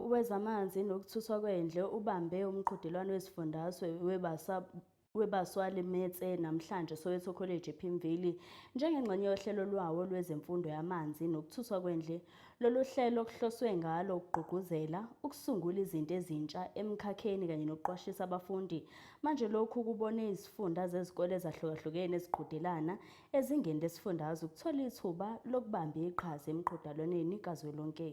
Wezamanzi Nokuthuthwa Kwendle ubambe umqhudelwano wesifundazwe weBaswa Le Meetse namhlanje Soweto College ePimville njengengxenye yohlelo lwawo lwezemfundo yamanzi nokuthuthwa kwendle. Lolu hlelo kuhloswe ngalo ukugqugquzela ukusungula izinto ezintsha emkhakheni kanye nokuqwashisa abafundi. Manje lokhu kubone izifunda zezikole ezahlukahlukene eziqhudelana ezingeni lesifundazwe ukuthola ithuba lokubamba iqhaza emqhudelwaneni kazwelonke.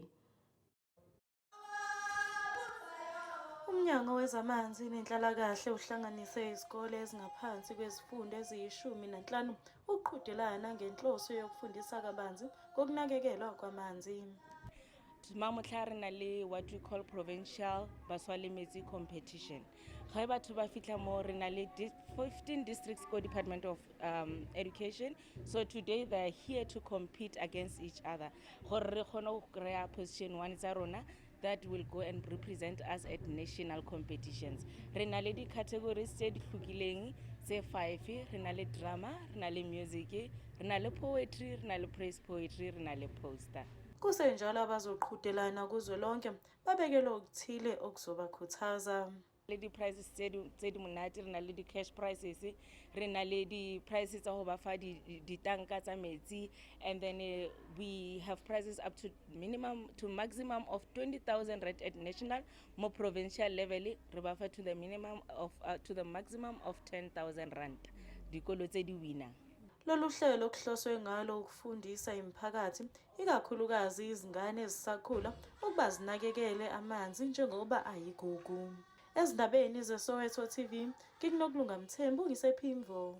Umnyango Wezamanzi Nenhlalakahle uhlanganise izikole ezingaphansi kwezifunda eziyi-15 ukuqhudelana ngenhloso yokufundisa kabanzi ngokunakekelwa kwamanzi. Mamotlha re na le what we call provincial Baswa le Metsi competition. Ge batho ba fitlha mo, re na le 15 districts ko Department of Education. So today they are here to compete against each other gore re kgone go kry-a position one tsa rona that will go and represent us at national competitions. Re na le di-categories tse di hlukileng tse five. Re na le drama, re na le music, re na le poetry, re na le praise poetry, re na le poster. Kusenjalo, abazoqhudelana kuzwelonke babekelwe okuthile okuzobakhuthaza. Le di-prizes tse di monate. Re na le di-cash prizes, re na le di-prizes tsa go ba fa ditanka tsa metsi, and then we have prizes up to minimum to maximum of 20,000 rand at national. Mo provincial level re ba fa to the minimum of to the maximum of 10,000 rand dikolo tse di winang. Lolu hlelo kuhloswe ngalo ukufundisa imiphakathi, ikakhulukazi izingane ezisakhula, ukuba zinakekele amanzi njengoba ayigugu. Ezindabeni zeSoweto TV, ngikuNokulunga Mthembu, ngisePimville.